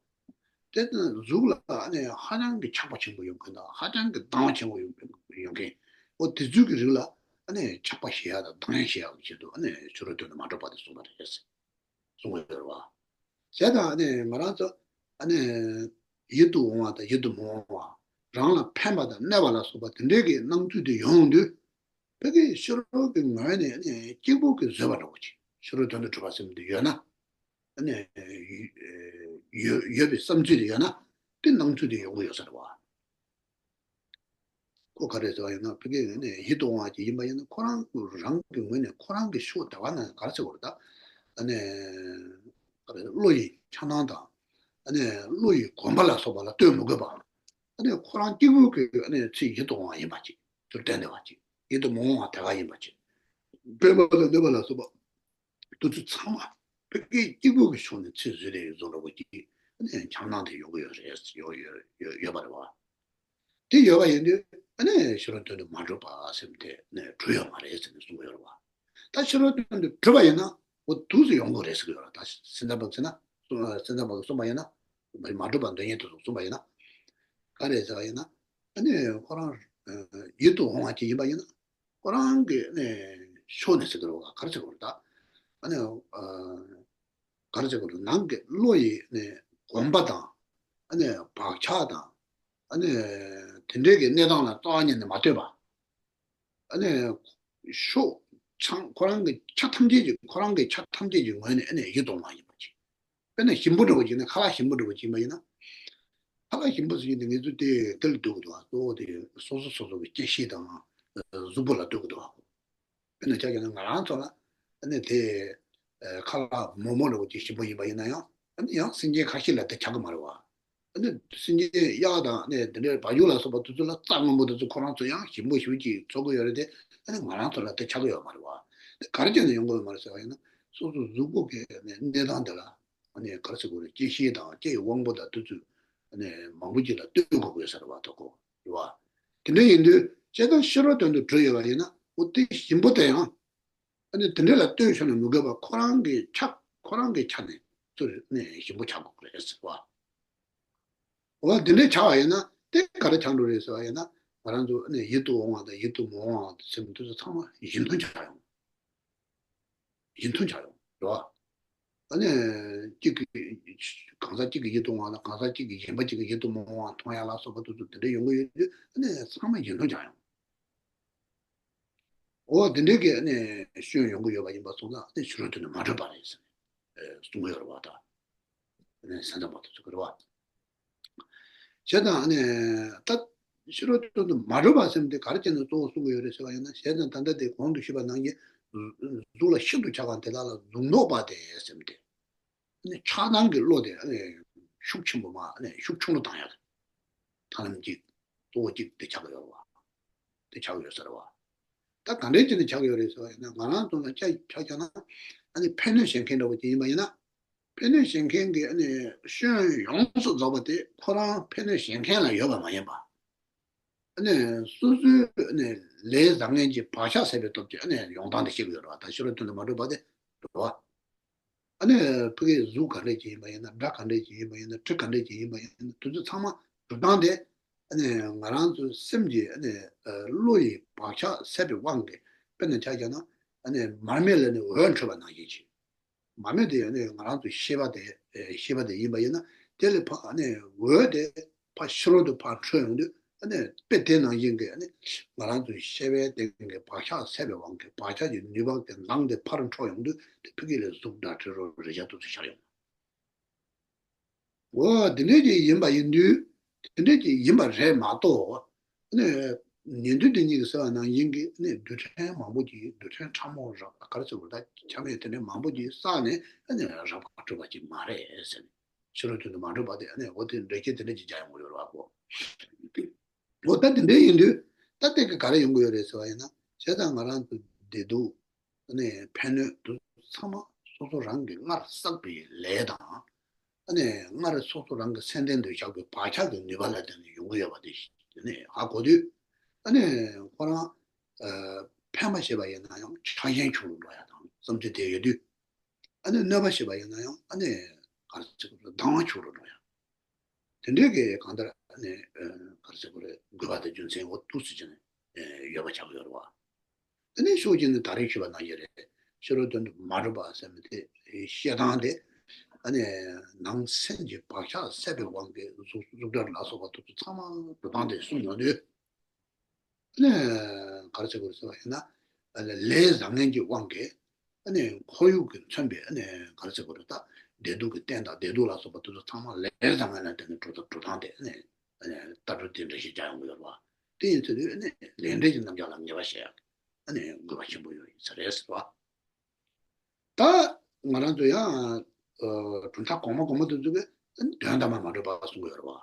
དེ་ནི་གཟུགས་ལ་ནི་ཧ་ཅང་གི་ཆགས་པ་ཆེན་པོ་ཡོད་མཁན་དང་། ཧ་ཅང་གི་སྡང་བ་ཆེན་པོ་ཡོད་ཡོད་མཁན། འོ་དེ་ཚོའི་གི་རིགས་ལ་ནི་ཆགས་པ་ཞི་ཡག་དང་སྡང་ཡག་ཞི་ཡག་གི་ཆེད་དུ་ནི་ཕྱི་རོལ་དོན་དུ་མ་གྲུབ་པ་དེ་གསུངས་པ་རེད་གསུང་གི་ཡོད་རེད་བ། བྱས་ཙང་ནི་ང་རང་ཚོ་ནི་ཡིད་དུ་འོང་བ་དང་ཡིད་དུ་མི་འོང་བ། རང་ལ་ཕན་པ་དང་གནོད་པ་ལ་སོགས་པ་དེ་འདྲའི་གི་སྣང་ཚུལ་དེ་ཡོང་དུས། ཕ་གི་ཕྱི་རོལ་གྱི་ངོས་ནས་ནི་གཅིག་པུ་གིས་བཟོས་པ་འདྲ་བོ་ཅིག་ཕྱི་རོལ་དོན་དུ་གྲུབ་པ་ཟེར་མི་དེ་ཡོད་ན། ཨ་ནི་ཡོད་ཡོད་པའི་བསམ་ཚུལ་དེ་ཡོད་ན། དེ་སྣང་ཚུལ་དེ་ཡོང་གི་ཡོད་ས་རེད་བ། ཁོ་ག་རེ་ཟེར་བ་ཡིན་ན། ཕ་གི་ནི་ཡིད་དུ་འོང་བ་ཅིག་ཡིན་པ་ཡིན་ན། ཁོ་རང་རང་གི་ངོས་ནས་ཁོ་རང་གི་ཕྱོགས་དེ་བ་ན་ག་རེ་ཟེར་དགོས་རེད་ད། ཨ་ནི་ག་རེ་བློ་ཡི་འཆར་སྣང་དང་། ཨ་ནི་བློ་ཡི་གོམས་པ་ལ་སོགས་པ་ལ་ལྟོས་མི་དགོས་པ། ཨ་ནི་ཁོ་རང་གཅིག་པུ་གི་ཨ་ནི་ཚེ་ཡིད་དུ་འོང་བ་ཡིན་པ་ཅིག་དུ་བསྟན་བསྡད་པ་ཅིག་ཡིད་དུ་མི་འོང་བ་དེ་ག་ཡིན་པ་ཅིག་ཕན་པ་དང་གནོད་པ་ལ་སོགས་པ་དེ་ཚོ་ཚང་མ་ཕ་གི་གཅིག་པུ་གི་ཕྱོགས་ནས་ཚུར་བཟོས་ཏེ་བཟོ་འདྲ་བོ་ཅིག་ཨ་ནི་འཆར་སྣང་དེ་ཡོང་གི་ཡོད་རེད། ཡོད་ཡོད་ཡོད་ཡོད་པ་རེད་བ། དེ་ཡོད་པ་ཡིན་དུས་ཨ་ནི་ཕྱི་རོལ་དོན་དུ་མ་གྲུབ་པ་ཟེར་མི་དེ་ནི་གྲུབ་ཡོད་མ་རེད་ཟེར་ནས་གསུང་གི་ཡོད་རེད་བ། ད་ཕྱི་རོལ་དོན་དུ་གྲུབ་པ་ཡིན་ན་འོ་དུས་སུ་ཡོང་དགོས་རེད་ཟེར་གྱི་ཡོད་རེད། ད་སེམས་ཙམ་པ་ཟེར་ན། སེམས་ཙམ་པ་གིས་གསུངས་པ་ཡིན་ན། མ་གྲུབ་པ་འདོད་མཁན་དེ་ཚོས་གསུངས་པ་ཡིན་ན། ག་རེ་ཟེར་བ་ཡིན་ན། ཨ་ནི་ཁོ་རང་ཡིད་དུ་འོང་བ་ཅིག་ཡིན་པ་ཡིན་ན། ཁོ་རང་གི་ནི་ཕྱོགས་ནས་ཟེར་གྱི་རེད་བ། ག་རེ་ཟེར་དགོས་རེད་ད། ཨ་ནི་ག་རེ་ཟེར་དགོས་རེད། ནང་གི་བློ་ཡི་ནི་གོམས་པ་དང་། ཨ་ནི་བག་ཆགས་དང་། ཨ་ནི་དེ་འདྲའི་གི་གནས་སྟངས་ལ་རྩ་བ་ཉིད་ནས་མ་ལྟོས་པ། ཨ་ནི་ཕྱོགས་ཆ་ཁོ་རང་གི་ཆ་ཐམས་ཅད་ཀྱི། ཁོ་རང་གི་ཆ་ཐམས་ཅད་ཀྱི་ངོས་ནས་ཨ་ནི་ཡིད་དུ་འོང་བ་ཡིན་པ་ཅིག་དཔེར་ན་ཞིམ་པོ་འདྲ་བོ་ཅིག་ན། ཁ་ལག་ཞིམ་པོ་འདྲ་བོ་ཅིག་ཡིན་པ་ཡིན་ན། ཁ་ལག་ཞིམ་པོ་ཟེར་གྱི་འདི་ངེད་ཚོ་དེ་དེ་ལ་ལྟོས་ཀྱི་འདུག་ག་གཙོ་བོ་དེ་སོ་སོ་སོ་སོ་གི་སྐྱེ་ཤི་དང་གཟུགས་པོ་ལ་ལྟོས་ཀྱི་འདུག་ག་དཔེར་ན་ཆ་བཞག་ན་ང་རང་ཚོ་ལ་ཨ་ནི་དེ་ཁ་ལག་མོག་མོག་འདྲ་བོ་ཅིག་ཞིམ་པོ་ཡིན་པ་ཡིན་ན་ཡང་། ཨ་ནི་ཡང་སེམས་ཅན་ཁ་ཤས་ལ་དེ་ཆགས་ཀྱི་མ་རེད་བ། ཨ་ནི་སེམས་ཅན་གཡག་དང་ཨ་ནི་དེ་འདྲའི་བ་ཕྱུགས་ལ་སོགས་པ་དེ་ཚོ་ལ་རྩྭ་སྔོན་པོ་དེ་ཚོ་ཁོ་རང་ཚོ་ཡང་ཞིམ་པོ་ཞེ་པོ་ཅིག་ཚོར་གྱི་ཡོད་རེད་དེ། ཨ་ནི་ང་རང་ཚོ་ལ་དེ་ཆགས་ཀྱི་ཡོད་མ་རེད་བ། དེ་ག་རེ་བྱས་ནས་ཡོང་གི་ཡོད་མ་རེད་ཟེར་བ་ཡིན་ན། སོ་སོ་གཟུགས་པོ་གི་ཨ་ནི་གནས་སྟངས་དེ་ལ་ཨ་ནི་ག་རེ་ཟེར་དགོས་རེད། སྐྱེ་ཤི་དང་སྐྱེ་ཡི་དབང་པོ་དང་དེ་ཚོ་ཨ་ནི་མང་པོ་ཅིག་ལ་ལྟོས་དགོས་ཀྱི་ཡོད་ས་རེད་བ། ཐོག་གོ་རེད་བ། དེ་འདྲ་ཡིན་དུས་བྱས་ཙང་ཕྱི་རོལ་དོན་དུ་གྲུབ་ཡོད་པ་ཡིན་ན། འོ་དེ་ཞིམ་པོ་དེ་ཡང་ཨ་ནི་དེ་འདྲ་ལ་ལྟོས་བྱས་ནས་མི་དགོས་པར་ཁོ་རང་གི་ཆ་ཁོ་རང་གི་ཆ་ནས་ཚུར་ནས་ཞིམ་པོ་ཆགས་དགོས་རེད་ཟེར་བ། འོ་དེ་འདྲ་ཆགས་པ་ཡིན་ན་དེ་ག་རེ་ཆགས་འགྲོ་རེད་ཟེར་བ་ཡིན་ན། ང་རང་ཚོ་ཨ་ནི་ཡིད་དུ་འོང་བ་དང་ཡིད་དུ་མི་འོང་བ་ཟེར་མི་དེ་ཚོ་ཚང་མ་ཡིད་མཐུན་ཆགས་ཡོང་། ཡིད་མཐུན་ཆགས་ཡོང་། རེད་བ། ཨ་ནི་གཅིག་གི་གང་ཟག་གཅིག་གི་ཡིད་དུ་འོང་བ་དང་གང་ཟག་གཅིག་གི་གཞན་པ་གཅིག་གི་ཡིད་དུ་མི་འོང་བ་མཐོང་ཡ་ལ་སོགས་པ་དེ་ཚོ་དེ་འདྲ་ཡོང་གི་ཡོད་དུས། ཨ་ནི་ཚང་མ་ཡིད་མཐུན་ཆགས་ཡོང་། འོ་དེ་འདྲའི་གི་ཨ་ནི་སྐྱོན་ཡོང་གི་ཡོད་པ་ཡིན་པ་སོང་ཙང་། ཨ་ནི་ཕྱི་རོལ་དོན་དུ་མ་གྲུབ་པ་རེད་ཟེར་ནས་གསུང་གི་ཡོད་རེད་བ། ད་ཨ་ནི་སེམས་ཙམ་པ་དེ་ཚོ་གི་རེད་བ། བྱས་ཙང་ཨ་ནི་ད་ཕྱི་རོལ་དོན་དུ་མ་གྲུབ་པ་ཟེར་མི་དེ་ག་རེ་བྱས་ནས་གཙོ་བོ་གསུང་གི་ཡོད་རེད་ཟེར་བ་ཡིན་ན། བྱས་ཙང་ད་ལྟ་དེ་གོང་དུ་ཞུས་པ་ནང་བཞིན་གཟུགས་ལ་ཤིན་ཏུ་ཆགས་པ་དེ་དག་ལ་གཟུགས་མདོག་པ་དེ་ཟེར་མི་དེ། ཨ་ནི་ཆགས་སྡང་གི་བློ་དེ་ཨ་ནི་ཤུགས་ཆེན་པོ་མ། ཨ་ནི་ཤུགས་ཆུང་རུ་བཏང་ཡ་དེ། ཐབས་ལམ་གཅིག་གཙོ་བོ་གཅིག་དེ་ཆགས་ཀྱི་ཡོད་རེད་བ། དེ་ཆགས་ཀྱི་ཡོད་ས་རེད་བ། ད་ག་འདྲས་བྱས་ནས་ཆགས་ཀྱི་ཡོད་རེད་ཟེར་བ་ཡིན་ན། ང་རང་ཚོ་ལ་ཆ་ཆ་བཞག་ན། ཨ་ནི་ཕན་གནོད་བྱེད་མཁན་འདྲ་བོ་ཅིག་ཡིན་པ་ཡིན་ན། ཕན་གནོད་བྱེད་མཁན་གྱི་ཨ་ནི་སྐྱོན་ཡོངས་སུ་རྫོགས་པ་དེ་ཁོ་རང་ཕན་གནོད་བྱེད་མཁན་ལ་ཡོད་པ་མ་ཡིན་པ། ཨ་ནི་སོ་སོའི་ཨ་ནི་ལས་བཟང་ངན་གྱི་བག་ཆགས་ཟད་པའི་སྟོབས་ཀྱིས་ཨ་ནི་ཡོང་སྟངས་དེ་ཤེས་ཀྱི་ཡོད་རེད་བ། ད་ཕྱི་རོལ་དོན་དུ་མ་གྲུབ་པ་དེ་རེད་བ། ཨ་ནི་ཕ་གིའི་གཟུགས་ག་འདྲས་ཅིག་ཡིན་པ་ཡིན་ན། སྒྲ་ག་འདྲས་ཅིག་ཡིན་པ་ཡིན་ན། དྲི་ག་འདྲས་ཅིག་ཡིན་པ་ཡིན་ན། དེ་ཚོ་ཚང་མ་གྲུབ་སྟངས་དེ་ཨ་ནི་ང་རང་ཚོའི་སེམས་ཀྱི་ཨ་ནི་བློ་ཡི་བག་ཆགས་ཟད་པའི་དབང་གིས། དཔེར་ན་ཆ་བཞག་ན་ཨ་ནི་མར་མེ་ལ་ནི་འོད་འཕྲོས་པ་ནང་བཞིན་ཅིག་མར་མེ་དེ་ཨ་ནི་ང་རང་ཚོའི་ཤེས་པ་དེ། ཤེས་པ་དེ་ཡིན་པ་ཡིན་ན། དེ་ལས་ཕར་ཨ་ནི་འོད་དེ་ཕར་ཕྱི་རོལ་དུ་ཕར་འཕྲོས་ཡོང་དུས། ཨ་ནི་དཔེ་དེ་ནང་བཞིན་གྱི་ཨ་ནི་ང་རང་ཚོའི་ཤེས་པའི་སྟེང་གི་བག་ཆགས་ཟད་པའི་དབང་གིས་བག་ཆགས་ཀྱི་ནུས་པ་དེ་མདངས་དེ་ཕར་འཕྲོ་ཡོང་དུས། དེ་ཕ་གི་ལ་གཟུགས་སྒྲ་དྲི་རོ་རེག་བྱ་དེ་ཚོ་ཤར་ཡོང་། འོ་དེ་འདྲས་ཅིག་ཡིན་པ་ཡིན་དུས། དེ་འདྲས་ཅིག་ཡིན་པ་རེད་མ་གཏོགས། ཨ་ནི་ཉན་ཐོས་དེ་ཉིད་ཀྱིས་ཟེར་བ་ནང་བཞིན་གྱི་ཨ་ནི་རྡུལ་ཕྲན་མང་པོ་ཅིག་རྡུལ་ཕྲན་ཕྲ་མོ་རབ། ག་རེ་ཟེར་དགོས་རེད། ད་ཆ་མེད་དེ་འདྲས་མང་པོ་ཅིག་བསགས་ནས་ཨ་ནི་རབ་དཀར་གྲུབ་པ་ཅིག་མ་རེད་ཟེར་ནས། ཕྱི་རོལ་དོན་དུ་མ་གྲུབ་པ་དེ། ཨ་ནི་འོ་དེ་འགྲེལ་བཤད་དེ་འདྲ་ཅིག་རྒྱག་ཡོང་གི་ཡོད་རེད་བ་གོ། འོ་ད་དེ་འདྲ་ཡིན་དུས་ད་ལྟ་གི་ག་རེ་ཡོང་གི་ཡོད་རེད་ཟེར་བ་ཡིན་ན། བྱས་ཙང་ང་རང་ཚོ་བདེ་སྡུག་ཨ་ནི་ཕན་གནོད་དེ་ཚང་མ་སོ་སོ་རང་གིས་སྔར་བསགས་པའི་ལས་དང་། ཨ་ནི་སྔར་སོ་སོ་རང་གི་སེམས་གཏིང་དུ་བཞག་པའི་བག་ཆགས་ཀྱི་ནུས་པ་ལ་བརྟེན་ནས་ཡོང་གི་ཡོད་པ་དེ་ཨ་ནི་ཧ་གོ་དུས། ཨ་ནི་ཁོ་རང་ཨ་ཕན་པ་བྱས་པ་ཡིན་ན་ཡང་ཆགས་ཞེན་ཆུང་རུ་འགྲོ་ཡ་དང་བསམ་ཚུལ་དེ་ཡོད་དུས། ཨ་ནི་གནོད་པ་བྱས་པ་ཡིན་ན་ཡང་ཨ་ནི་ག་རེ་ཟེར་དགོས་རེད། སྡང་བ་ཆུང་རུ་འགྲོ་ཡ། དེ་འདྲའི་གི་གང་ལྟར་ཨ་ནི་ཨ་ག་རེ་ཟེར་དགོས་རེད། དགོས་པ་དང་རྒྱུ་མཚན་འོ་འདུག་སེ་བྱས་ནས་ཨ་ཡོད་པ་ཆགས་ཀྱི་ཡོད་རེད་བ། དེ་ནས་ཕྱོགས་གཅིག་ནས་ད་རེས་ཞུས་པ་ནང་བཞིན་རེད། ཕྱི་རོལ་དོན་དུ་མ་གྲུབ་པ་ཟེར་མི་དེ་བཤད་སྟངས་དེ། ཨ་ནི་ནང་སེམས་ཀྱི་བག་ཆགས་ཟད་པའི་དབང་གིས་གཟུགས་གཟུགས་སྒྲ་ལ་སོགས་པ་དེ་ཚོ་ཚང་མ་གྲུབ་སྟངས་དེ་གསུངས་ཡོང་དུས། ཨ་ནི་ག་རེ་ཟེར་དགོས་རེད་ཟེར་བ་ཡིན་ན། ཨ་ནི་ལས་བཟང་ངན་གྱི་དབང་གིས་ཨ་ནི་ཁོར་ཡུག་གིས་མཚོན་པའི། ཨ་ནི་ག་རེ་ཟེར་དགོས་རེད། ད་བདེ་སྡུག་གི་རྟེན་དང་བདེ་སྡུག་ལ་སོགས་པ་དེ་ཚོ་ཚང་མ་ལས་བཟང་ངན་ལ་བརྟེན་ནས་གྲུབ་གྲུབ་སྟངས་དེ། ཨ་ནི་ཨ་ནི་ལྟ་གྲུབ་དེ་འགྲེལ་བཤད་རྒྱག་ཡོང་གི་ཡོད་རེད་བ། དེ་ཡིན་ཚེ་དུས་ཨ་ནི་ལས་འབྲས་ཀྱི་རྣམ་གཞག་ལ་ངེས་པ་བྱེད་ཡག་ཨ་ནི་དགོས་པ་ཆེན་པོ་ཡོད་ཡིན་ས་རེད་ཟེར་བ། ད་ང་རང་ཚོ་ཡང་ཨ་གྲུབ་མཐའ་གོང་མ་གོང་མ་དེ་ཚོ་གིས་དོན་དམ་པར་མ་གྲུབ་པ་གསུང་གི་ཡོད་རེད་བ།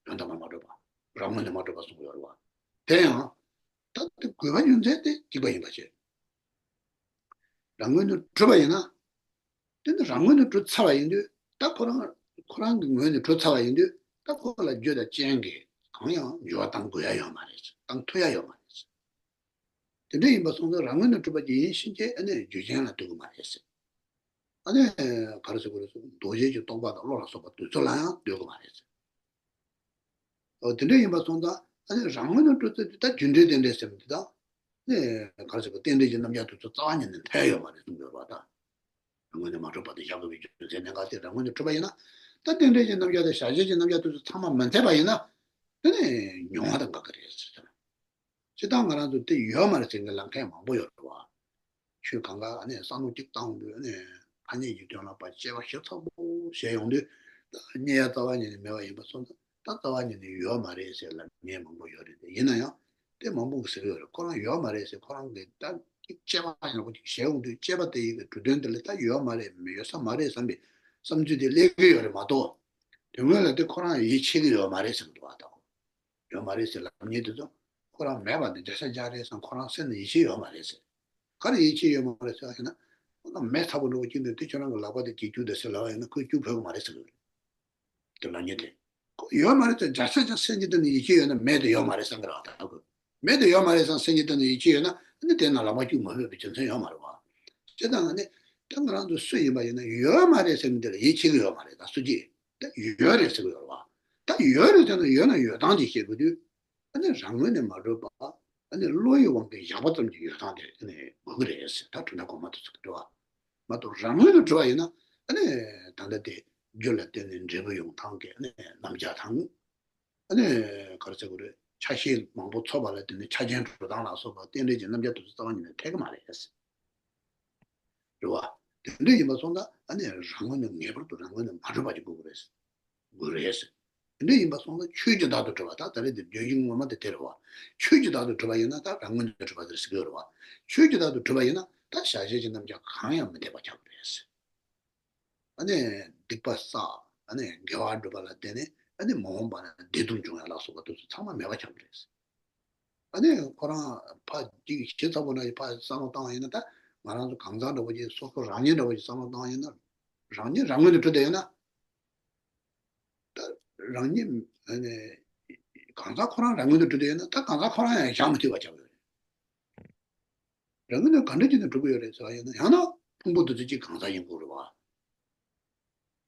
དོན་དམ་པར་མ་གྲུབ་པ། རང་ངོས་ནས་མ་གྲུབ་པ་གསུང་གི་ཡོད་རེད་བ། དེ་ཡང་ད་དེ་དགོས་པ་རྒྱུ་མཚན་དེ་གཅིག་པ་ཡིན་པ་བྱས། རང་ངོས་ནས་གྲུབ་པ་ཡིན་ན། དེ་ནི་རང་ངོས་ནས་གྲུབ་ཚར་བ་ཡིན་དུས། ད་ཁོ་རང་ཁོ་རང་གི་ངོས་ནས་གྲུབ་ཚར་བ་ཡིན་དུས། ད་ཁོ་ལ་རྒྱུ་དང་རྐྱེན་གྱིས་གང་ཡང་འགྱུར་བ་གཏང་དགོས་ཡ་ཡོད་མ་རེད། གཏང་ཐུབ་ཡ་ཡོད་མ་རེད། དེ་འདྲ་ཡིན་པ་སོང་ཙང་རང་ངོས་ནས་གྲུབ་པ་ཅིག་ཡིན་ཕྱིན་ཆད་ཨ་ནི་རྒྱུ་རྐྱེན་ལ་ལྟོས་ཀྱི་མ་རེད་ཟེར། ཨ་ནི་ག་རེ་ཟེར་དགོས་རེད་ཟེར། རྡོ་རྗེ་གི་རྟོག་པ་དང་བློ་ལ་སོགས་པ་དེ་ཚོ་ལ་ཡང་ལྟོས་ཀྱི་མ་རེད་ཟེར། འོ་དེ་འདྲ་ཡིན་པ་སོང་ཙང་ཨ་ནི་རང་ངོས་ནས་གྲུབ་ཚར་དུས་ད་རྒྱུ་འབྲས་རྟེན་འབྲེལ་ཟེར་མི་དེ་དང་། ཨ་ནི་ག་རེ་ཟེར་དགོས། རྟེན་འབྲེལ་གྱི་རྣམ་གཞག་དེ་ཚོ་རྩ་བ་ཉིད་ནས་འཐད་ཡོད་མ་རེད་གསུངས་ཡོད་རེད་བ། ད་རང་ངོས་ནས་མ་གྲུབ་པ་དེ་བཞག་དགོས་པའི་རྒྱུ་མཚན་གནད་འགག་དེ། རང་ངོས་ནས་གྲུབ་པ་ཡིན་ན། ད་རྟེན་འབྲེལ་གྱི་རྣམ་གཞག་དང་བྱ་བྱེད་ཀྱི་རྣམ་གཞག་དེ་ཚོ་ཚང་མ་མི་འཐད་པ་ཡིན་ན། དེ་ནི་མྱོང་བ་དང་འགལ་གྱི་རེད་ཟེར། སྤྱིར་བཏང་ང་རང་ཚོ་དེ་ཡོད་མ་རེད་ཟེར་མཁན་ལབ་མཁན་མང་པོ་ཡོད་རེད་བ། ཆོས་གང་ག་ཨ་ནི་བསམ་བློ་གཅིག་བཏང་དུས་ཨ་ནི་ཐ་སྙད་ཀྱི་དོན་ལ་ཕར་དཔྱད་པ་ཞིབ་ཚགས་པོ་ བྱས་ཡོང་དུས་ད་རྙེད་ཡ་རྩ་བ་ཉིད་ནས་མེད་པ་ཡིན་པ་སོང་ཙང་ད་རྩ་བ་ཉིད་ནས་ཡོད་མ་རེད་ཟེར་ལབ་མཁན་མང་པོ་ཡོད་རེད་དེ། ཡིན་ན་ཡང་དེ་མང་པོ་གིས་ཟེར་གྱི་ཡོད་རེད། ཁོ་རང་ཡོད་མ་རེད་ཟེར། ཁོ་རང་གིས་ད་དཔྱད་པ་ཡག་པོ་ཅིག་བྱས་ཡོང་དུས་དཔྱད་པ་དེ་ཡི་གི་གྲུབ་དོན་དེ་ལ་ད་ཡོད་མ་རེད། ཡོད་ས་མ་རེད་བསམ་པའི་བསམ་ཚུལ་དེ་སླེབས་ཀྱི་ཡོད་རེད་མ་གཏོགས། དོན་དངོས་ལ་དེ་ཁོ་རང་ཡིད་ཆེས་ཀྱི་ཡོད་མ་རེད་ཟེར་གྱི་འདུག་བ། ད་ཡོད་མ་རེད་ཟེར་ལབ་མཁན་དེ་ཚོ་ཁོ་རང་མེད་པ་དེ་བརྒྱ་ཆ་བརྒྱ་རེད་བསམ། ཁོ་རང་སེམས་ནང་ཡིད་ཆེས་ཡོད་མ་རེད་ཟེར། ག་རེ་ཡིད་ཆེས་ཡོད་མ་རེད་ཟེར་བ་ཡིན་ན། ཁོ་རང་མེ་ཚ་པོ་འདྲ་པོ་གཅིག་འདུག་དེ་ཁྱོད་རང་གི་ལག་པ་དེ་གཅིག་བཅུག་དང་ཟེར་ལབ་པ་ཡིན་ན་ཁོས་བཅུག་ཕོད་ཀྱི་མ་རེད་ཟེར་གྱི་རེད། དེ་ལབ་མཁན་དེ། ཁོ་ཡོད་མ་རེད་ཟེར་བརྒྱ་ཆ་བརྒྱ་སེམས་ཀྱི་སྟེང་ནས་ཡིད་ཆེས་ཡོད་ན་མེ་དེ་ཡོད་མ་རེད་བསམ་གྱི་རེད་བ། ད་ཁོས་མེ་དེ་ཡོད་མ་རེད་བསམ་སེམས་ཀྱི་སྟེང་ནས་ཡིད་ཆེས་ཡོད་ན་ཨ་ནི་དེ་ནང་ལག་པ་བཅུག་མ་ཕོད་པའི་རྒྱུ་མཚན་ཡོད་མ་རེད་བ། བྱས་ཙང་ཨ་ནི་ད་ང་རང་ཚོ་སུ་ཡིན་པ་ཡིན་ན་ཡོད་མ་རེད་ཟེར་མི་དེ་ལ་ཡིད་ཆེས་ཀྱི་ཡོད་མ་རེད། ད་སུ་གཅིག་ད་ཡོད་རེད་ཟེར་གྱི་ཡོད་རེད་བ། ད་ཡོད་རེད་ཟེར་ན་ཡོད་ན་ཡོད་སྟངས་ཅིག་བཤད་དགོས་དུས། ཨ་ནི་རང་ངོས་ནས་མ་གྲུབ་པ། ཨ་ནི་བློ་ཡི་དབང་གིས་ཡག་པ་ཙམ་གྱི་ཡོད་སྟངས་དེ་ཨ་ནི་དགོས་ཀྱི་རེད་ཟེར། ད་གྲུབ་མཐའ་གོང་མ་དེ་ཚོ་གི་འགྲོ་བ་མ་གཏོགས། རང་ངོས་ནས་གྲུབ་པ་ཡིན་ན་ཨ་ནི་ད་ལྟ་དེ་རྒྱུ་ལ་བརྟེན་ནས་འབྲས་བུ་ཡོང་སྟངས་ཀྱི་ཨ་ནི་རྣམ་གཞག་དང་། ཨ་ནི་ག་རེ་ཟེར་དགོས་རེད། ཆ་ཤས་མང་པོ་ཚོགས་པ་ལ་བརྟེན་ནས་ཆ་རྐྱེན་འགྲོ་སྟངས་ལ་སོགས་པ་རྟེན་འབྲེལ་གྱི་རྣམ་གཞག་དེ་ཚོ་རྩ་བ་ཉིད་ནས་འཐད་ཀྱི་མ་རེད། རེད་བ། དེ་འདྲ་ཡིན་པ་སོང་ཙང་ཨ་ནི་རང་ངོས་ནས་ངེས་པར་དུ་རང་ངོས་ནས་མ་གྲུབ་པ་ཅིག་དགོས་ཀྱི་རེད། དགོས་རེད། དེ་འདྲ་ཡིན་པ་སོང་ཙང་ཆོས་ཀྱི་བདག་ཏུ་གྲུབ་པ། ད་ད་རེས་དེ་བརྗོད་གཞི་ངོ་མ་དེ་དེ་རེད་བ། ཆོས་ཀྱི་བདག་ཏུ་གྲུབ་པ་ཡིན་ན་ད་རང་ངོས་ནས་གྲུབ་པ་དེ་རེད་ཟེར་གྱི་ཡོད་རེད་བ། ཆོས་ཀྱི་བདག་ཏུ་གྲུབ་པ་ཡིན་ན་ད་བྱ་བྱེད་ཀྱི་རྣམ་གཞག་གང་ཡང་མི་འཐད་པ་ཆགས་ཀྱི་རེད། ཨ་ནི་སྡིག་པ་བསགས། ཨ་ནི་དགེ་བ་སྒྲུབ་པ་ལ་བརྟེན་ནས་ཨ་ནི་མ་འོངས་པ་ན་བདེ་སྡུག་འབྱུང་ཡ་ལ་སོགས་པ་དེ་ཚོ་ཚང་མ་མེད་པ་ཆགས་ཀྱི་རེད། ཨ་ནི་ཁོ་རང་ཕར་ཅིག་ཞིབ་ཚགས་པོ་འདྲ་ཞིག་ཕར་བསམ་བློ་བཏང་བ་ཡིན་ན། ད་ང་རང་ཚོ་གང་ཟག་འདྲ་པོ་ཅིག་སོ་སོ་རང་ཉིད་འདྲ་པོ་ཅིག་བསམ་བློ་བཏང་བ་ཡིན་ན། རང་ཉིད་རང་ངོས་ནས་གྲུབ་བསྡད་ཡོད་ན། ད་རང་ཉིད་ཨ་ནི་གང་ཟག་ཁོ་རང་རང་ངོས་ནས་གྲུབ་བསྡད་ཡོད་ན། ད་གང་ཟག་ཁོ་རང་ཡང་བཞག་མི་ཐུབ་པ་ཆགས་ཡོད་རེད། རང་ངོས་ནས་ག་འདྲ་བྱས་ནས་གྲུབ་ཀྱི་ཡོད་རེད་ཟེར་བ་ཡིན་ན། ཡང་ན་ཕུང་པོ་དེ་ཚོ་གཅིག་གང་ཟག་ཡིན་དགོས་རེད་བ།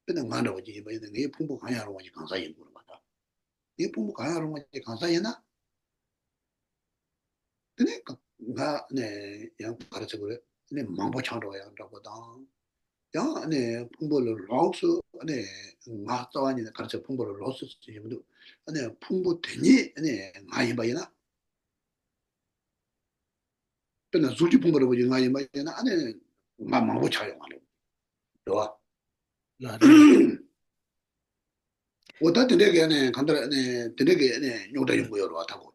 དཔེར་ན་ང་འདྲ་བོ་ཅིག་ཡིན་པ་ཡིན་ན་ངའི་ཕུང་པོ་གང་ཡང་རུང་བ་ཅིག་གང་ཟག་ཡིན་དགོས་རེད་བ། ད་ངའི་ཕུང་པོ་གང་ཡང་རུང་བ་ཅིག་གང་ཟག་ཡིན་ན། དེ་ནས་ང་ནས་ཡང་ག་རེ་ཟེར་དགོས་རེད། དེ་ནས་མང་པོ་ཆགས་འགྲོ་བ་ཡང་འདྲ་པོ་དང་། ཡང་ཨ་ནི་ཕུང་པོ་ལ་ལོགས་སུ་ཨ་ནི་ང་རྩ་བ་ཉིད་ནས་ག་རེ་ཟེར། ཕུང་པོ་ལ་ལོགས་སུ་ཟེར་གྱི་མི་འདུག་ཨ་ནི་ཕུང་པོ་དེ་ཉིད་ཨ་ནི་ང་ཡིན་པ་ཡིན་ན། དཔེར་ན་གཟུགས་ཀྱི་ཕུང་པོ་འདྲ་པོ་ཅིག་ང་ཡིན་པ་ཡིན་ན། ཨ་ནི་ང་མང་པོ་ཆགས་ཡོང་བ་རེད། རེད་བ། ལགས་རེད། འོ་ད་དེ་འདྲའི་གི་ཨ་ནི་གང་ལྟར་ཨ་ནི་དེ་འདྲའི་གི་ཨ་ནི་རྙོག་དྲ་ཡོང་གི་ཡོད་རེད་བ། ད་གོ་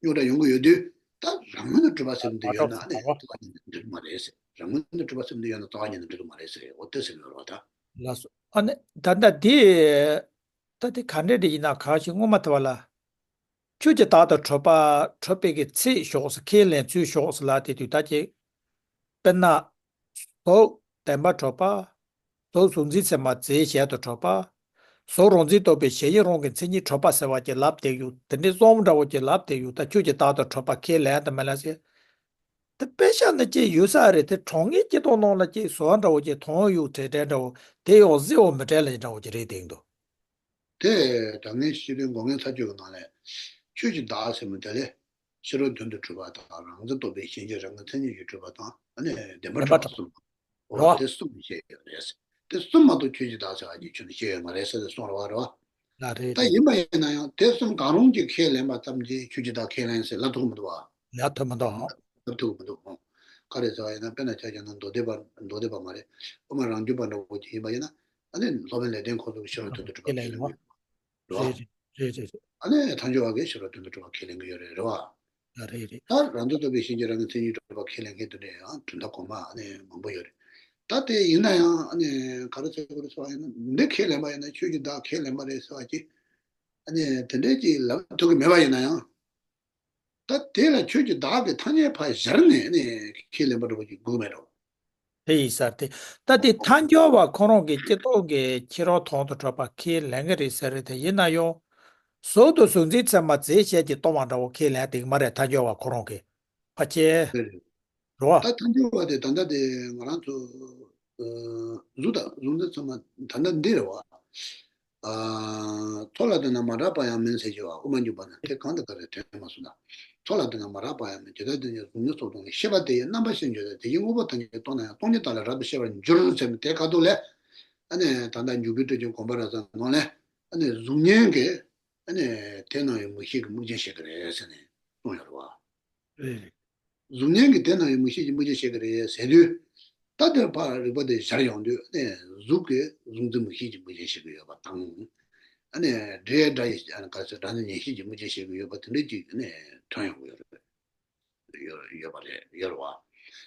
རྙོག་དྲ་ཡོང་གི་ཡོད་དུས། ད་རང་ངོས་ནས་གྲུབ་པ་ཟེར་ནས་འདི་ཡོད་ན་ཨ་ནི་རྩ་བ་ཉིད་ནས་འགྲིག་གི་མ་རེད་ཟེར། རང་ངོས་ནས་གྲུབ་པ་ཟེར་ནས་འདི་ཡོད་ན་རྩ་བ་ཉིད་ནས་འགྲིག་གི་མ་རེད་ཟེར། འོ་དེ་ཟེར་ཡོད་རེད་བ་ད། ལགས་སོ། ཨ་ནི་ད་ལྟ་འདི་ད་དེ་ག་འདྲ་འདྲ་ཡིན་ན། གང་ཞིག་སྔོན་མ་དེ་བ་ལ། ཆོས་ཀྱི་བདག་ཏུ་གྲུབ་པ། གྲུབ་པའི་གི་ཚད་ཞོག་ཟེར། ཁས་ལེན་ཚུལ་ཞོག་ཟེར་ལབ་དེ་དུས་ད་ཅིག་དཔེར་ན། གཟུགས་བདེན་པར་གྲུབ་པ། གཟུགས་གཟུགས་འཛིན་ཚད་མ་རྫས་གཞན་དུ་གྲུབ་པ། གཟུགས་རང་འཛིན་རྟོག་པའི་གཞན་ཉིད་རང་གི་མཚན་ཉིད་གྲུབ་པ་ཟེར་བ་ཅིག་ལབ་བསྡད་ཡོད། དེ་འདྲའི་རྩོམ་འདྲ་བོ་ཅིག་ལབ་བསྡད་ཡོད། ད་ཆོས་ཀྱི་བདག་ཏུ་གྲུབ་པ་ཁས་ལེན་དང་མི་ལེན་ཟེར། དེ་དཔེ་ཆ་ནི་ཅིག་ཡོད་ས་རེད། དེ་གྲོང་ངེར་སྐྱེ་སྟངས་ནང་ལ་ཅིག་བཟོ་འདྲ་བོ་ཅིག་མཐོང་ཡོད། དྲན་དྲན་འདྲ་བོ་དེ་ཡང་གཟིགས་པ་མི་དྲན་ལ་འདྲ་བོ་ཅིག་རེད་བསྡད་འདུག་དེ་ད་ངས་སྤྱི་དོན་འགོག་མཁན་ཚར་གཅོད་ཀྱི་ནང་ལས། ཆོས་ཀྱི་བདག་ཟེར་མི་དེ་ལས། ཕྱི་རོལ་དོན་དུ་གྲུབ་པ་དང་། རང་འཛིན་རྟོག་པའི་ཞེན་གྱིས་རང་གི་མཚན་ཉིད་ཀྱིས་གྲུབ་པ་དང་། ཨ་ནི་བདེན་པར་བདེན་པར་གྲུབ་པ་གྲུབ་གསུམ། པ་འོ་རོ། དེ་གསུམ་བཤད་ཡོད་རེད། དེ་གསུམ་མ་གཏོགས་ཆོས་ཀྱི་བདག་ཟེར་བ་ཅིག་ཁྱོན་ནས་བཤད་ཡོད་མ་རེད་ཟེར་ཏེ་གསུངས་རེད་བ། རེད་བ། ལགས་རེད། ད་རེད། ཡིན་པ་ཡིན་ན་ཡང་དེ་གསུམ་གང་རུང་གཅིག་ཁས་ལེན་པ་ཙམ་གྱིས་ཆོས་ཀྱི་བདག་ཁས་ལེན་ཟེར་ལབ་ཐུབ་མི་འདུག་བ། ལབ་ཐུབ་མི་འདུག་ལབ་ཐུབ་མི་འདུག་ག་རེ་ཟེར་བ་ཡིན་ན། དཔེར་ན་ཆ་བཞག་ན་མདོ་སྡེ་པ། མདོ་སྡེ་པ་མ་རེད། དབུ་མ་རང་རྒྱུད་པ་འདྲ་བོ་ཅིག་ཡིན་པ་ཡིན་ན། ཨ་ནི་སློབ་དཔོན་ལེགས་ལྡན་ཁོང་ཚོ་གིས་ཕྱི་རོལ་དོན་དུ་གྲུབ་པ་ཁས་ལེན་གྱི་ཡོད་རེད་བ། རེད་རེད་རེད་རེད། ཨ་ནི་ཐལ་འགྱུར་བ་གིས་ཕྱི་རོལ་དོན་དུ་གྲུབ་པ་ཁས་ལེན་གྱི་ཡོད་རེད། རེད་བ། ལགས་རེད་རེད། ད་རང་འཛིན་རྟོག་པའི་ཞེན་གྱིས་རང་གི་མཚན་ཉིད་གྲུབ་པ་ཁས་ལེན་མཁན་དེ་འདྲ་ཡང་གྲུབ་མཐའ་གོང་མ་ཨ་ནི་མང་པོ་ཡོད་རེད། ད་དེ་ཡིན་ན་ཡང་ཨ་ནི་ག་རེ་ཟེར་དགོས་རེད་ཟེར་བ་ཡིན་ན། འདི་ཁས་ལེན་པ་ཡིན་ན་ཆོས་ཀྱི་བདག་ཁས་ལེན་པ་རེད་ཟེར་བ་ཅིག་ཨ་ནི་དེ་འདྲས་ཅིག་ལབ་ཐུབ་ཀྱི་མེད་པ་ཡིན་ན་ཡང་། ད་དེ་ལ་ཆོས་ཀྱི་བདག་གི་ཐ་སྙད་ཕར་སྦྱར་ནས་ཨ་ནི་ཁས་ལེན་པ་འདྲ་པོ་ཅིག་དགོས་མེད་འགྲོ། དེ་ཡིན་ས་རེད་དེ། ད་དེ་ཐལ་འགྱུར་བ་ཁོ་རང་གིས་སྤྱི་ལྡོག་གི་ཕྱི་རོལ་དོན་དུ་གྲུབ་པ་ཁས་ལེན་གྱི་རེད་ཟེར་རེད་དེ། ཡིན་ན་ཡང་། གཟུགས་དང་གཟུགས་འཛིན་ཚད་མ་རྫས་གཞན་གྱིས་སྟོང་བ་འདྲ་བོ་ཁས་ལེན་བསྡད་ཀྱི་མ་རེད། ཐལ་འགྱུར་བ་ཁོ་རང་གིས། ཕལ་ཆེར། རེད། རེད་བ། ད་ཐལ་འགྱུར་བ་དེ་ད་ལྟ་དེ་ང་རང་ཚོ་གཟུགས་དང་གཟུགས་འཛིན་ཚད་མ་ད་ལྟ་འདི་རེད་བ། ཨ། མཚོ་ལ་ལྟོས་ན་མ་གྲགས་པ་ཡང་མིན་ཟེར་གྱི་བ། དབུ་མ་འཇུག་པ་ན་དེ་གང་དང་ག་རེ་དྲན་མ་སོང་ན། མཚོ་ལ་ལྟོས་ན་མ་གྲགས་པ་ཡང་མིན། ཇི་ལྟར་དེ་ཉིད་གཟུགས་བརྙན་སོགས་སྟོང་ཉིད། ཤེས་པ་དེ་ཡི་རྣམ་པ་ཤེས་འགྱུར་ཏེ། དེ་བཞིན་དངོས་པོ་ཐམས་ཅད་སྟོང་ན་ཡང་། སྟོང་ཉིད་དག་ལས་རབ་ཏུ་ཤེས་པར་འགྱུར་ཟེར་ནས་དེ་ཁ་ཐུག་ལས། ཨ་ནི་ད་ལྟ་འཇུག་པའི་སྤྲོས་བཅས་གོམས་པ་རབ་གསལ་ནང་ལས། ཨ་ནི་གཟུགས་བརྙན་གྱི་ཨ་ནི་དེ་སྣང་བའི་མིག་ཤེས་ཀྱིས་དམིགས་རྐྱེན་བཤད་ཀྱི་རེད་ཟེར་ནས་གསུངས་ཡོད་རེད་བ། རེད། གཟུགས་བརྙན་གྱི་དེ་སྣང་བའི་མིག་ཤེས་ཀྱིས་དམིགས་རྐྱེན་བཤད་ཀྱི་རེད་ཟེར་དུས། ད་དེར་ཕར་རིགས་པ་དེ་སྦྱར་ཡོང་དུས་ནས་གཟུགས་ཀྱི་གཟུགས་འཛིན་མིག་ཤེས་ཀྱི་དམིགས་རྐྱེན་བྱེད་ཀྱི་ཡོད་པ་དང་། ཨ་ནི་སྒྲའི་སྒྲ་ཡི་ཨ་ནི་ག་ཚོད་སྒྲ་འཛིན་ཉན་ཤེས་ཀྱི་དམིགས་རྐྱེན་བྱེད་ཀྱི་ཡོད་པ་དེ་འདྲའི་ཅིག་ནས་ཐོན་ཡོང་གི་ཡོད་རེད། ཡོད་ཡོད་པ་རེད་ཡོད་རེད་བ།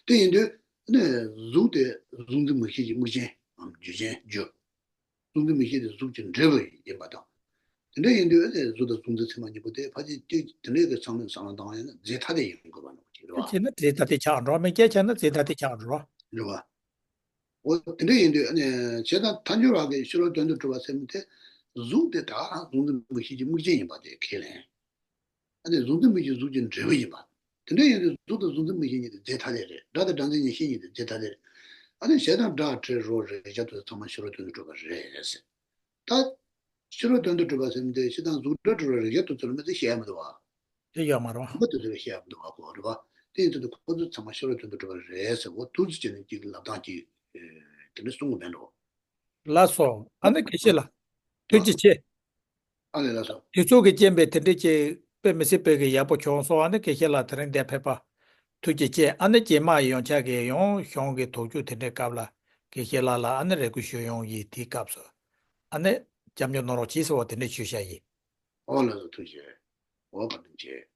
དེ་ཡིན་དུས་ནས་གཟུགས་དེ་གཟུགས་འཛིན་མིག་ཤེས་ཀྱི་དམིགས་རྐྱེན་འམ་རྒྱུ་ཅན་རྒྱུ། གཟུགས་འཛིན་མིག་ཤེས་དེ་གཟུགས་ཀྱི་འབྲས་བུ་ཡིན་པ་དང་། དེ་འདྲ་ཡིན་དུས་ཨ་ནི་གཟུགས་དང་གཟུགས་འཛིན་ཚད་མ་གཉིས་པོ་དེ་ཕལ་ཆེར་དེ་དེ་འདྲའི་གི་ཚང་མས་བསམ་བློ་བཏང་བ་ཡིན་ན་རྫས་ཐ་དད་ཡིན་དགོས་པ་ནོ་ཅིག་རེད་བ། དེ་བྱས་ན་རྫས་ཐ་དད་ཆགས་འགྲོ་མིག་རྐྱེན་བྱས་ན་རྫས་ཐ་དད་ཆགས་འགྲོ། རེད་བ། འོ་དེ་འདྲ་ཡིན་དུས་ཨ་ནི་བྱས་ཙང་ཐལ་འགྱུར་བ་གི་ཕྱི་རོལ་དོན་དུ་གྲུབ་པ་ཟེར་མི་དེ་གཟུགས་དེ་ད་གཟུགས་འཛིན་མིག་ཤེས་ཀྱི་དམིགས་རྐྱེན་ཡིན་པ་དེ་ཁས་ལེན། ཨ་ནི་གཟུགས་འཛིན་མིག་ཤེས་གཟུགས་ཀྱི་འབྲས་བུ་ཡིན་པ། དེ་འདྲ་ཡིན་དུས་གཟུགས་དང་གཟུགས་འཛིན་མིག་ཤེས་གཉིས་དེ་རྫས་ཐ་དད་རེད། སྒྲ་དང་སྒྲ་འཛིན་ཉན་ཤེས་གཉིས་དེ་རྫས་ཐ་དད་རེད། ཨ་ནི་བྱས་ཙང་སྒྲ་དྲི་རོ་རེག་བྱ་དེ་ཚང་མ་ཕྱི་རོལ་དོན་དུ་གྲུབ་པ་རེད་ཟེར། ད་ཕྱི་རོལ་དོན་དུ་གྲུབ་པ་ཟེར་མི་དེ་སྤྱིར་བཏང་གཟུགས་སྒྲ་དྲི་རོ་རེག་བྱ་དེ་ཚོ་ལ་མི་ཚེ་བཤད་མི་འདུག་བ། དེ་ཡོད་མ་རེད་བ། ཁོ་དེ་ཚོ་ལ་བཤད་མི་འདུག་བ་ཁོ་རེད་བ། དེ་ཡིན་དུས་ཁོ་ཚོ་ཚང་མ་ཕྱི་རོལ་དོན་དུ་གྲུབ་པ་རེད་ཟེར་འོ་ཐུགས་རྗེ་ཆེ་ནས་ཅིག་ལབ་སྟངས་ཅིག་དེ་འདྲ་གསུང་གི་མེད་འགྲོ། ལགས་སོ། ཨ་ནི་དགེ་བཤེས་ལགས། ཐུགས་རྗེ་ཆེ། ཨ་ལས་ལགས་སོ། དུས་ཚོད་ཀྱི་རྐྱེན་པས་དེ་འདྲ་ཅིག་དཔེ་མི་སྲིད་པའི་གི་ཡག་པོ་བྱུང་སོང་། ཨ་ནི་དགེ་བཤེས་ལགས་དེ་རིང་འདིར་ཕེབས་པ་ཐུགས་རྗེ་ཆེ། ཨ་ནི་རྗེས་མ་ཡོང་ཆ་གི་ཡང་གཞུང་གི་དོགས་གཅོད་དེ་འདྲའི་སྐབས་ལ་དགེ་བཤེས་ལགས་ལ་ཨ་ནི་རེ་སྐུལ་ཞུ་ཡོང་ཡིན། དེའི་སྐབས་སུ་ཨ་ནི་སྐྱབས་འཇུག་གནང་རོགས་གྱིས་ཟེར་བ་དེ་འདྲ་ཞུ་བྱ་ཡིན། ཨོ་ལགས་སོ་ཐུགས་རྗེ་ཆེ། འོ་བཀའ་དྲིན་ཆེ།